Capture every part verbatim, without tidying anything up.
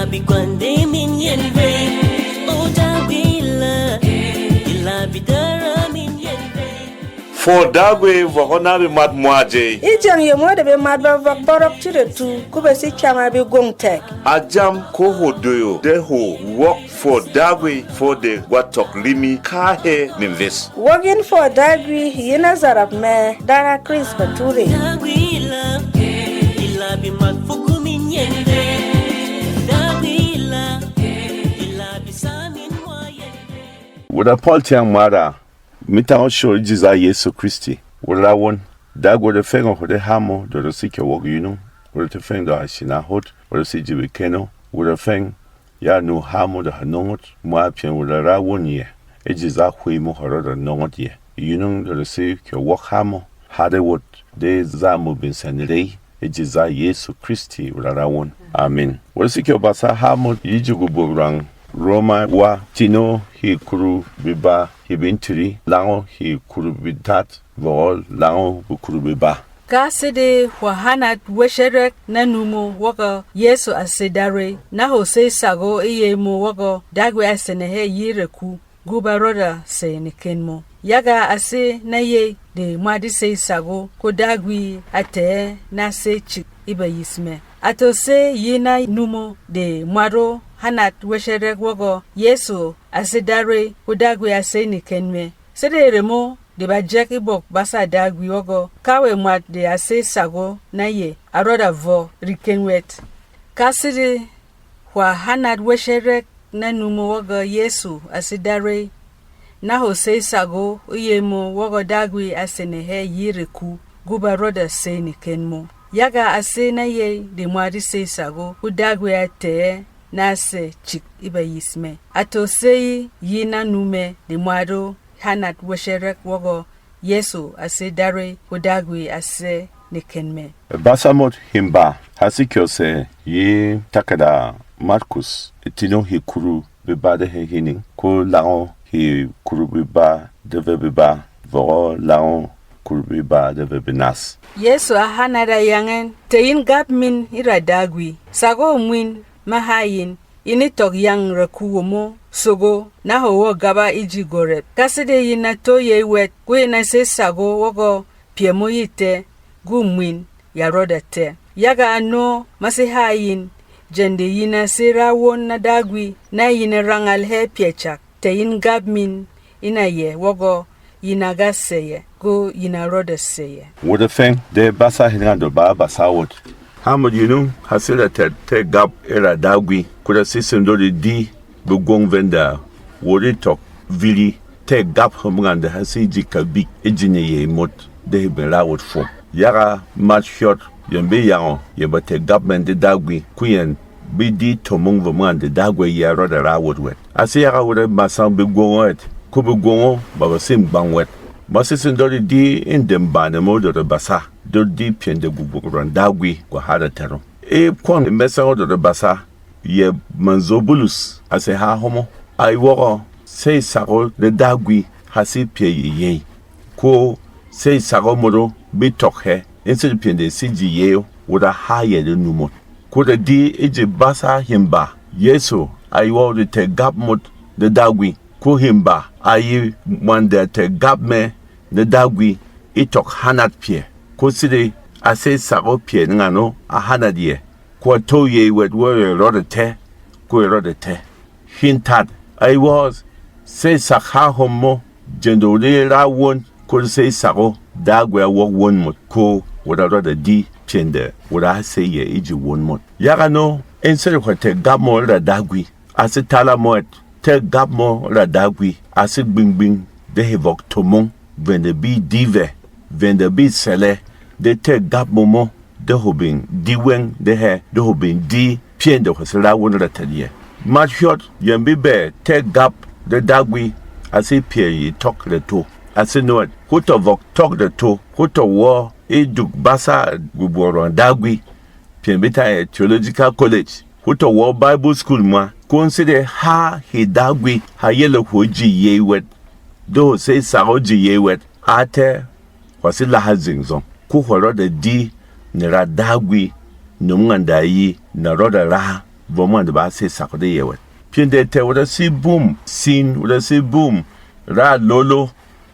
Bekwande min yen vey, o Dagwi la, ila bidara min yen vey. Fwɔ Dagwi vɔk o na bemwat mwa jey. E jeng yemo de bemwat ba vɔk bɔrɔk tire tu, ku be si chama be gwong tɛk. A jam ko hwo doyo de hwo wok fwɔ Dagwi fwɔ de gwa tɔk limi ka he neves. Wok yin fwɔ Dagwi, yin a zarap mɛ dara Chris Bature. Dagwi la, ila bemwat fuku min yen vey. Dagwi la, ila bisa min mwa yen vey. Wura Paul tyang mwara, mi tang o shor e ji za Yesu Kristi, wura ra won. Dagwi rɔ feng o hode hamo de rɔ si kɛ wok yunung, wura tɔ feng de ha shina hot, wura si ji be keno, wura feng ya nu hamo de ha nongot, mwa pyɛn wura ra won yɛ, e ji za hwi mo horo de nongot yɛ. Yunung de rɔ si kɛ wok hamo, hade wot, de za mo bin sɛn rey, e ji za Yesu Kristi wura ra won. Amin. Wura si kɛ basa hamo yi ji gubuk rang Roma wa tino hi kuru biba hi bin tiri, lango hi kuru bitat, vɔgɔ lango bi kuru biba. Ka sede hwà hanat wesherek na nu mo wɔgɔ Yesu a se Darwey, na hwo sey sago e yey mo wɔgɔ Dagwi a sene he yi reku, gu ba rɔda sey neken mo. Yaga a se na yey de mwat e sey sago, ko Dagwi a tɛɛ na se chik e bayis mɛ. A to se yi na nu mo de mwat o hanat wesherek wɔgɔ Yesu a se Darwey, ko Dagwi a sey neken mɛ. Sede remo de ba jek e bok basa Dagwi wɔgɔ, kawɛ mwat de a sey sago na yɛ a rɔda vɔ reken wɛt. Ka sede hwà hanat wesherek na nu mo wɔgɔ Yesu a se Darwey, na hwo sey sago e yey mo wɔgɔ Dagwi a sene he yi reku, gu ba rɔda sey neken mo. Yaga a se na yey de mwat e sey sago, ko Dagwi a tɛɛ na se chik e bayis mɛ. A to se yi na nu mɛ de mwat o hanat wesherek wɔgɔ Yesu a se Darwey, ko Dagwi a se neken mɛ. Basa mot himba ha si kyɔ sɛ yi takada Markus, tino hi kuru biba de he hining, ko lango hi kuru biba de ve biba, vɔgɔ lango kuru biba de ve benas. Yesu a hanat a yang ɛn, tɛ̀ yin gap min e ra Dagwi. Sago mwin, ma ha yin, yin e tɔk yang reku womo sogo, na hwo wɔ gaba e ji gworɛp. Ka sede yin a to yey wɛt, ko yin a sey sago wɔgɔ pyɛ mo yi tɛ, gu mwin ya rɔda tɛ. Yaga ano ma se ha yin, jeng de yin a se ra won na Dagwi, na yin a rangal hɛ pyɛ chak, tɛ̀ yin gap min e na yɛ wɔgɔ yin a ga sɛyɛ, ko yin a rɔda sɛyɛ. Wot e feng de basa hinga do ba basa wot. Ha mot yinung ha sila tɛt tɛ gap e ra Dagwi, ko da si sendo de di be gwong venda wot e tɔk viri, tɛ gap hom ngande ha si ji kabik e ji ne yey mot de he ben ra wot fwom. Yaga mat hyot yɛn be yango yɛn ba tɛ gap mɛn de Dagwi, ko yɛn be di tomong vwom ngande Dagwi ya rɔda ra wot wɛt. A si yaga wot e masang be gwong o et, ko be gwong o ba ba sim gbang wɛt. Ma si sendo de di in dem bane mo do de basa, do di pyɛn de gubuk ran Dagwi ko ha da tɛrɔ. E kwɔn mɛsɛng o do de basa, yɛ manzo Bulus a se ha homo. A yi wɔgɔ, sey sago de Dagwi ha si pyɛ yi yey, ko sey sago mot o be tɔk hɛ, in sede pyɛn de si ji yey o, wot a ha yɛ de nu mot. Ko da di e ji basa himba, Yesu a yi wɔgɔ de tɛ gap mot de Dagwi, ko himba a yi mwande tɛ gap mɛ de Dagwi e tɔk hanat pyɛ, ko sede a sey sago pyɛ ngan o a hanat yɛ. Ko a to yey wɛt wɔ yɛ rɔda tɛ, ko yɛ rɔda tɛ. Hin tat, a yi wɔ sey sak ha hom mo, jeng de wot e ra won, ko de sey sak o Dagwi a wok won mot, ko wot a rɔda di pyɛn de wot a sey yɛ e ji won mot. Yaga no, in sede hwɛ tɛ gap mo ra Dagwi, a si tala mo et, tɛ gap mo ra Dagwi a si gbingbing de he vɔk tomong, vende bi di vɛ, vende bi sɛlɛ, de tɛ gap mo mo, de hwo bin di weng de hɛ, de hwo bin di pyɛn de hwo si ra won ra tɛt yɛ. Mat hyot yɛn bi bɛ tɛ gap de Dagwi a si pyɛ yi tɔk reto. A si nuɛt, ko tɔ vɔk tɔk reto, ko tɔ wɔ e duk basa gubwɔrɔng Dagwi, pyɛn bi ta yɛ Theological College, ko tɔ wɔ Bible School mwa, ko n sede ha he Dagwi ha yɛlɛ hwo ji yey wɛt, de hwo sey sak o ji yey wɛt, a tɛ hwa si laha zing zɔng, ko hwa rɔda di ne ra Dagwi, num nganda yi na rɔda raha vwom ngan de ba sey sak de yɛ wɛt. Pyɛn de tɛ̀ wot a sé bûm sin, wot a sé bûm râ lolo,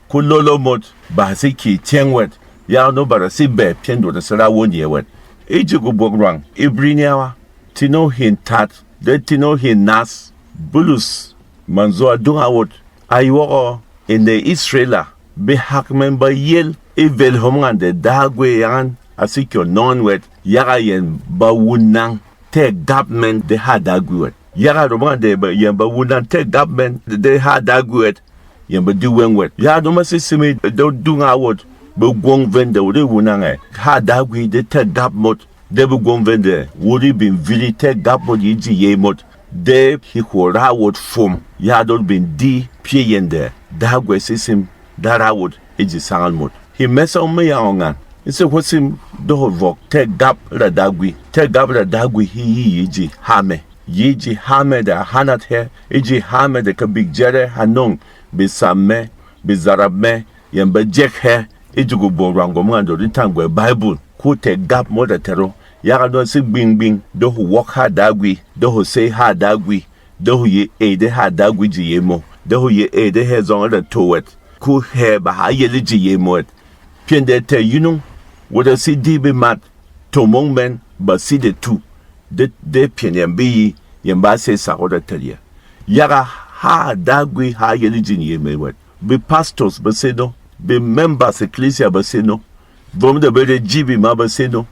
ko lolo mot ba ha sé kyè tyɛng wɛt, yaga no ba ra sé bɛ̀ pyɛn de wot a sé ra won yɛ wɛt. E ji gwobwok rwang Ibriniyawa, tino hyin tat de tino hyin nas, Bulus, mànzo a dung a wot, a yi wɔgɔ, e nèy Israela, behak mɛn ba yel e vel hom ngan de Dagwe yang an a sé kyɔ nɔng in wɛt, yaga yɛn ba wun nang tɛ̂ gap mɛn de hâ Dagwi wɛt. Yaga rɔm ngan de ba, yɛn ba wun nang tɛ̂ gap mɛn de hâ Dagwi wɛt, yɛn ba di weng wɛt. Yaga no ma sé simi de dung a wot, be gwong ven de wot e wun nang ɛ hâ Dagwi de tɛ̂ gap mot, de be gwong ven de wot e bin viri tɛ̂ gap mot yi ji yey mot, de hihwo ra wot fwom, yaga dot bin di pyɛ yɛn de Dagwe sé sim da ra wot e ji sangal mot. Himɛsɔng me yangɔ ngan, e sé hwo sim de hwo vɔk tɛ̂ gap ra Dagwi. Tɛ̂ gap ra Dagwi he yi yi ji hamɛ. Yi ji hamɛ de a hanat hɛ, e ji hamɛ de kabik jɛrɛ ha nɔng besam mɛ, bezarap mɛ, yɛn ba jek hɛ e ji gwobwok rwang gom ngan dot e tang gwɛ Baibol. Ko tɛ̂ gap mot a tɛt o, yaga no a sé gbing-gbing de hwo wɔk hâ Dagwi, de hwo sey hâ Dagwi, de hwo yi ey de hâ Dagwi ji yey mo, de hwo yi ey de hɛ zɔng e ra to wɛt, ko hɛ ba ha yel e ji yey mo wɛt. Pyɛn de tɛ̀ yinung, wot a sé di bemat, to mong mɛn ba sé de tu, de, de pyɛn yɛn be yi, yɛn ba sey sak wot a tɛt yɛ. Yaga hâ Dagwi ha yel e ji yey mo wɛt. Be pastors ba seno, be members ecclesia ba seno, vwom de be re ji bema ba seno.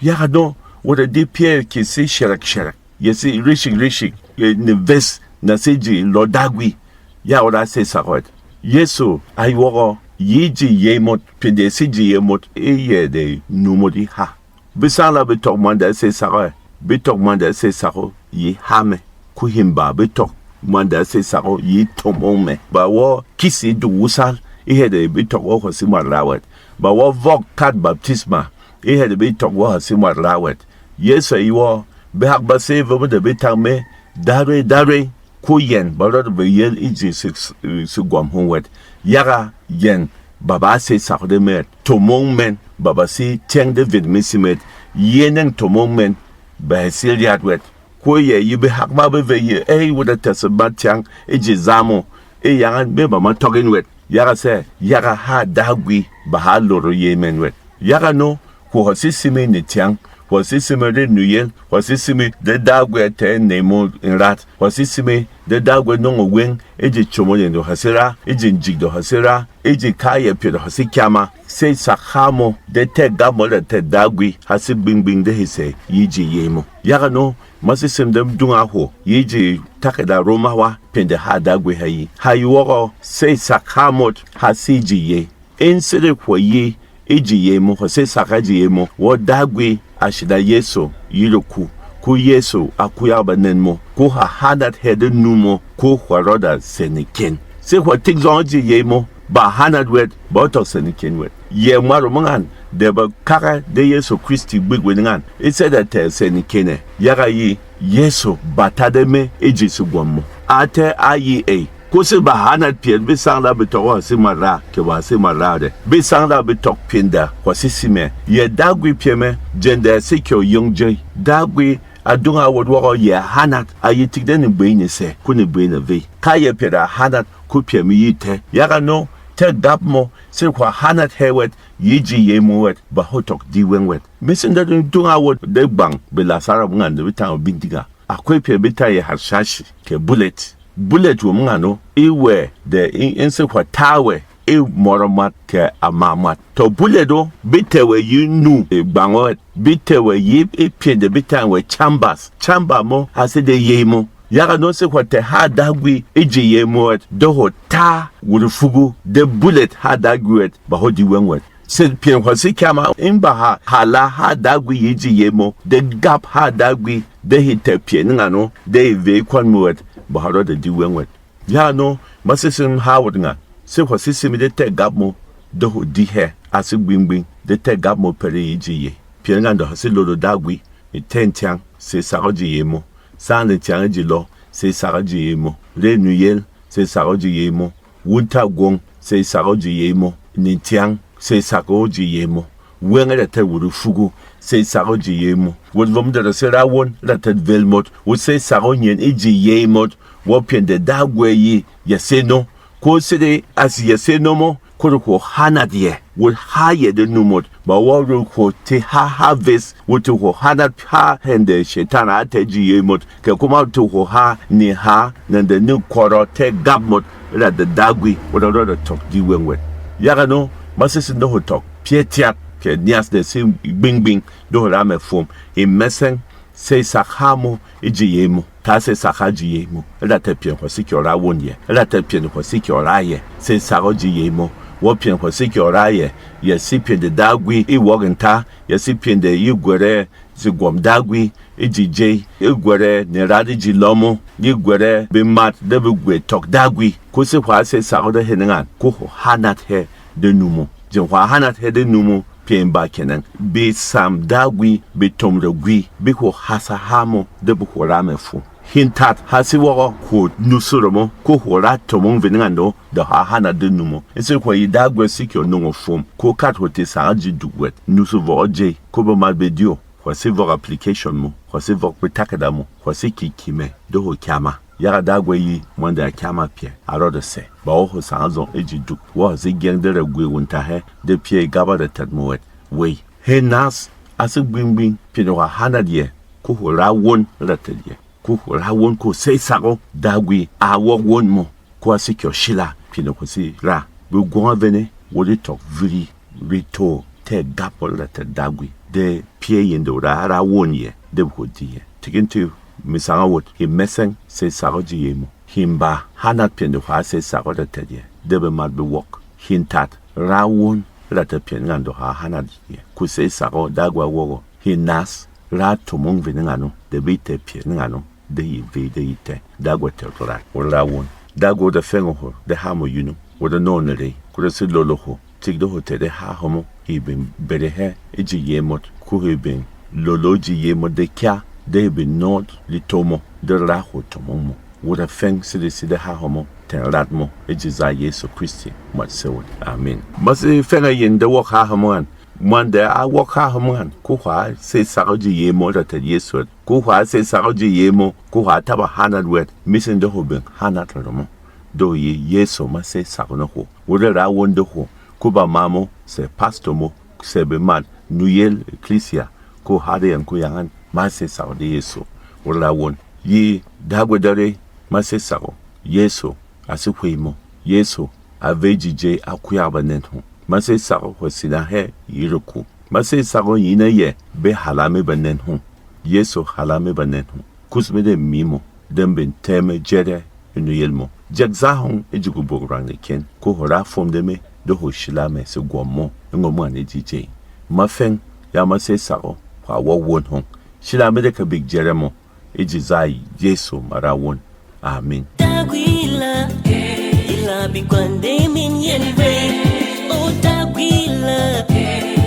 Yaga no, wot a di pyɛ kyè sé shɛrɛk-shɛrɛk, yɛ sé rishik-rishik, yɛ ne ves na sé ji lɔ Dagwi, yaga wot a sey sak wɛt. Yɛsu a yi wɔgɔ, yi ji yey mot, pyɛ de sé ji yey mot e yɛ de nu mot e ha. Be sangla be tɔk mwanda e sey sak ɛ, be tɔk mwanda e sey sak o yi hamɛ. Ko himba be tɔk mwanda e sey sak o yi to mong mɛ. Ba wɔ kisi duk wusal e hɛ de be tɔk o hwasi mwat ra wɛt. Ba wɔ vɔk kat baptisma e hɛ de be tɔk o hwasi mwat ra wɛt. Yɛsu a yi wɔ, behak ba sé vemo de be tang me, Darwey, Darwey, ko yɛn ba rɔt be yel e ji se, se gwam hung wɛt. Yaga yɛn ba ba sey sak de mɛ, to mong mɛn ba ba sé tyɛng de vit me si mɛt. Yi e nɛng to mong mɛn ba hɛ sé ryat wɛt. Ko yɛ yi behak ma be vey yi ey wot a tɛ̀ se ba tyang e ji zamo, e yang an be ba ma tɔk in wɛt. Yaga sɛ, yaga hâ Dagwi ba ha loro yey mɛn wɛt. Yaga no, ko hwasi simi ne tyang, hwasi simi re nuyel, hwasi simi de Dagwi a tɛ̀ ney mo in rat, hwasi simi de Dagwi nɔng o weng e ji comon yɛn de hwasi ra, e ji njik de hwasi ra, e ji kayɛ pyɛ de hwasi kyama. Sey sak ha mo de tɛ̂ gap mo de tɛ̂ Dagwi ha sé gbing-gbing de he sɛ yi ji yey mo. Yaga no, ma sé sim de dung a hwo yi ji takada Romawa pyɛn de hâ Dagwi ha yi. Ha yi wɔgɔ, sey sak ha mot ha sé ji yey. E sede hwà yi e ji yey mo, hwà sé sak e ji yey mo, wɔ Dagwi a shìda Yɛsu yi reku, ko Yɛsu a kuyak banɛn mo, ko hwà hanat hɛ de nu mo, ko hwà rɔda sè neken. Se hwà tik zɔng e ji yey mo, ba hanat wɛt, ba tɔk sè neken wɛt. Yɛ mwat o mo ngan de ba kake de Yɛsu Kristi gbik wini ngan, e sede tɛ sè neken ɛ, yaga yi Yɛsu ba ta de me e ji segwɔm mo. A tɛ a yi ey. Ko se ba hanat pyɛ be sangla be tɔk hwà sé mwat ra, ke hwà sé mwat ra de. Be sangla be tɔk pyɛ da hwà sé simɛ. Yɛ Dagwi pyɛ mɛ, jɛn de se kyɔ yong jey. Dagwi a dung a wot wɔgɔ yɛ hanat, a yi tik de ne bwey ne sɛ, ko ne bwey ne vey. Ka yɛ pyɛ da hanat, ko pyɛ me yi tɛ. Yaga no, tɛ gap mo, se hwà hanat hɛ wɛt, yi ji yey mo wɛt, ba ho tɔk di weng wɛt. Me sende dung a wot de gbang, be lasara mo ngan de be tang o bindinga. Akwei pyɛ be ta yɛ harshashi, kɛ bullet. Bullet wo mo ngan o, e wɛ de e, e se hwà ta wɛ, e mɔrɔ mwat kɛ a ma mwat. Tɔ bullet o, be tɛ wɛ yi nu e gbang o, be tɛ wɛ yi e pyɛ de be ta wɛ chambers. Chamber mo, a se de yey mo. Yaga no se hwà tɛ ha Dagwi e ji yey mo wɛt, de hwà ta wuri fugu, de bullet ha Dagwi wɛt, ba ho di weng wɛt. Se pyɛn hwà sé kyama, in ba ha, hala ha Dagwi yi ji yey mo, de gap ha Dagwi, de he tɛ pyɛ ni ngan o, de he vey kwɔn mo wɛt, ba ha rɔ de di weng wɛt. Yaga no, ma se sim ha wot ngan, se hwà sé simi de tɛ gap mo, de ho di hɛ, a se gbing-gbing, de tɛ gap mo pɛrɛ yi ji yey. Pyɛ ni ngan de ha se lolo Dagwi, e tɛn tyang, se sak o ji yey mo, sang de tyang e ji lɔ, se sak o ji yey mo, re nuyel, se sak o ji yey mo, wunta gwong, se sak o ji yey mo, ne tyang, se sak o ji yey mo. weng e ra tɛt wuru fugu, sey sak o ji yey mo. Wot vwom de ra se ra won ra tɛt vel mot, wot sey sak o nyen e ji yey mot, wɔ pyɛn de Dagwe yi ya seno. Ko sede a si ya seno mo, ko de hwo hanat yɛ, wot ha yɛ de nu mot, ba wɔ ro hwo te ha ha ves, wot te hwo hanat ha hɛn de Shetan a tɛt ji yey mot, kɛ kuma wot te hwo ha ni ha nɛn de ni kwɔrɔ tɛ gap mot, ra de Dagwe wot a rɔ de tɔk di weng wɛt. Yaga no, ma se sin de hwo tɔk pyɛ tiat, pyɛ nias de se gbing gbing, de hwo ra mɛ fwom, e mɛsɛng, sey sak ha mo e ji yey mo, ta sey sak ha ji yey mo, e ra tɛt pyɛn hwɛ se kyɔ ra won yɛ, e ra tɛt pyɛn hwɛ se kyɔ ra yɛ, sey sak o ji yey mo, wɔ pyɛn hwɛ se kyɔ ra yɛ, ya se pyɛn de Dagwe e wɔk nta, ya se pyɛn de yi gwerɛ se gwɔm Dagwe e ji jey, e gwerɛ ne rat e ji lɔ mo, yi gwerɛ bemat de be gwe tɔk Dagwe, ko se hwa sey sak o de hene ngan, ko hwo hanat hɛ de nu mo. Jeng hwa hanat hɛ de nu mo, pyɛ mba kɛnɛng, be sam Dagwe, be tom regwi, be hwo hasa ha mo, de be hwo ra mɛ fwom. Hin tat ha se wɔgɔ hwo nusu remo, ko hwo ra tomong vene ngan do, de ha hanat de nu mo. E se hwa yi Dagwe se kyɔ nongo fwom, ko kat hwo te sangal ji duk wɛt, nusu vɔgɔ jey, ko bemat be dio, hwa se vɔk application mo, hwa se vɔk betakada mo, hwa se kiki mɛ, de hwo kyama. Yaga Dagwe yi mwɛn de a kyama pyɛ, a rɔ de sɛ. Ba wɔ hwo sangal zɔng e ji duk, wɔ hwo se gyeng de regwi wunta hɛ, de pyɛ e gaba de tɛt mo wɛt. Wey, he nas, a se gbing gbing, pyɛ de hwa hanat yɛ, ko hwo ra won ra tɛt yɛ, ko hwo ra won ko sey sak o, Dagwe a wɔk won mo, ko a se kyɔ shila, pyɛ de hwo se ra. Be gwɔng a vene, wot e tɔk viri, rito, tɛ gap wot ra tɛt Dagwe, de pyɛ yin de wot a ra won yɛ, de be hwo di yɛ. Tikin tui, mi sangal wot, he mɛsɛng, sey sak o ji yey mo. Hin ba, hanat pyɛn de hwa sey sak o ra tɛt yɛ, de bemat be wɔk. Hin tat, ra won, ra tɛt pyɛn ngan de hwa hanat yɛ. Ko sey sak o, Dagwe a wɔk o. Hin nas, ra tomong vene ngan o, de be tɛt pyɛn ngan o, de yi vey de yi tɛ. Dagwe tɛt rat, wot ra won. Dagwe wot a fɛng o hwo, de ha mo yunu, wot a nɔ ne rey, ko de se lolo hwo. Tik de hwo tɛ de ha hom o, he bin bere hɛ e ji yey mot, ko he bin lolo ji yey mot de kya, de he bin nɔ lito mo, de ra hwo tomong mo. Wot a fɛng sede sede ha hom o, tɛn rat mo, e ji za Yesu Kristi, mwat se wot. Amin. Ma se fɛng a yin de wɔk ha hom ngan, mwɛn de a wɔk ha hom ngan, ko hwa sey sak o ji yey mo ra tɛt Yesu wɛt, ko hwa sey sak o ji yey mo, ko hwa taba hanat wɛt, misin de hwo bin hanat remo. Do yi Yesu ma sey sak o na hwo. Wot ra won de hwo, ko ba ma mo, sɛ pastor mo, sɛ bemat, nuyel, eklisia, ko hare yan ko yang an, ma sey sak o de Yesu. Wot ra won. Yi Dagwe dare, ma sey sak o. Yesu a se hwey mo. Yesu a vey ji jey a kuyak ba nɛn hung. Ma sey sak o hwo sina hɛ yi reku. Ma sey sak o yi na yɛ be hala me ba nɛn hung. Yesu hala me ba nɛn hung. Kus me de mi mo, de m bin tɛmɛ jɛrɛ e nuyel mo. Jɛk za hong e ji kubok rang neken, ko hwo ra fwom de me, de hwo shila mɛ se gwɔm mo, e ngom ngan e ji jey. Ma fɛng, ya ma sey sak o, hwa wɔ won hong. Shila me de kabik jɛrɛ mo, e ji za Yesu ma ra won. Amin. Dagwila, ila bi kwande min yen ve. O Dagwila,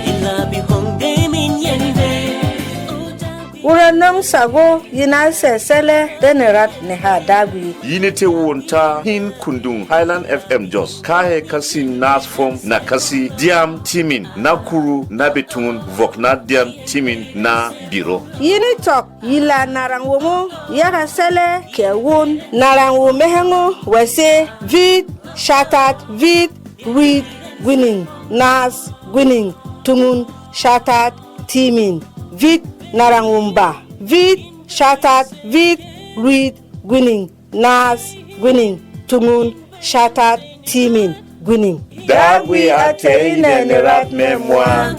ila bi hongde min yen ve. O Dagwila. Wura nɔng sago yi na sɛ sɛlɛ de ne rat ne ha Dagwi. Yi ne te won ta hin kundung Highland F M Jos. Kahe kasi nas fom na kasi diam timin na kuru na betungun vok na diam timin na biro. Yi ni tɔk yi la narang womo yaga sɛlɛ kɛ won. Narang wo mɛhɛngo wɛse vit, shatat, vit, rwit, gwining, nas, gwining, tungun, shatat, timin, vit, narang wo mba, vit, shatat, vit, rwit, gwining, nas, gwining, tungun, shatat, timin, gwining. Dagwi a tɛ̀ yi nɛn rat mɛ mwa.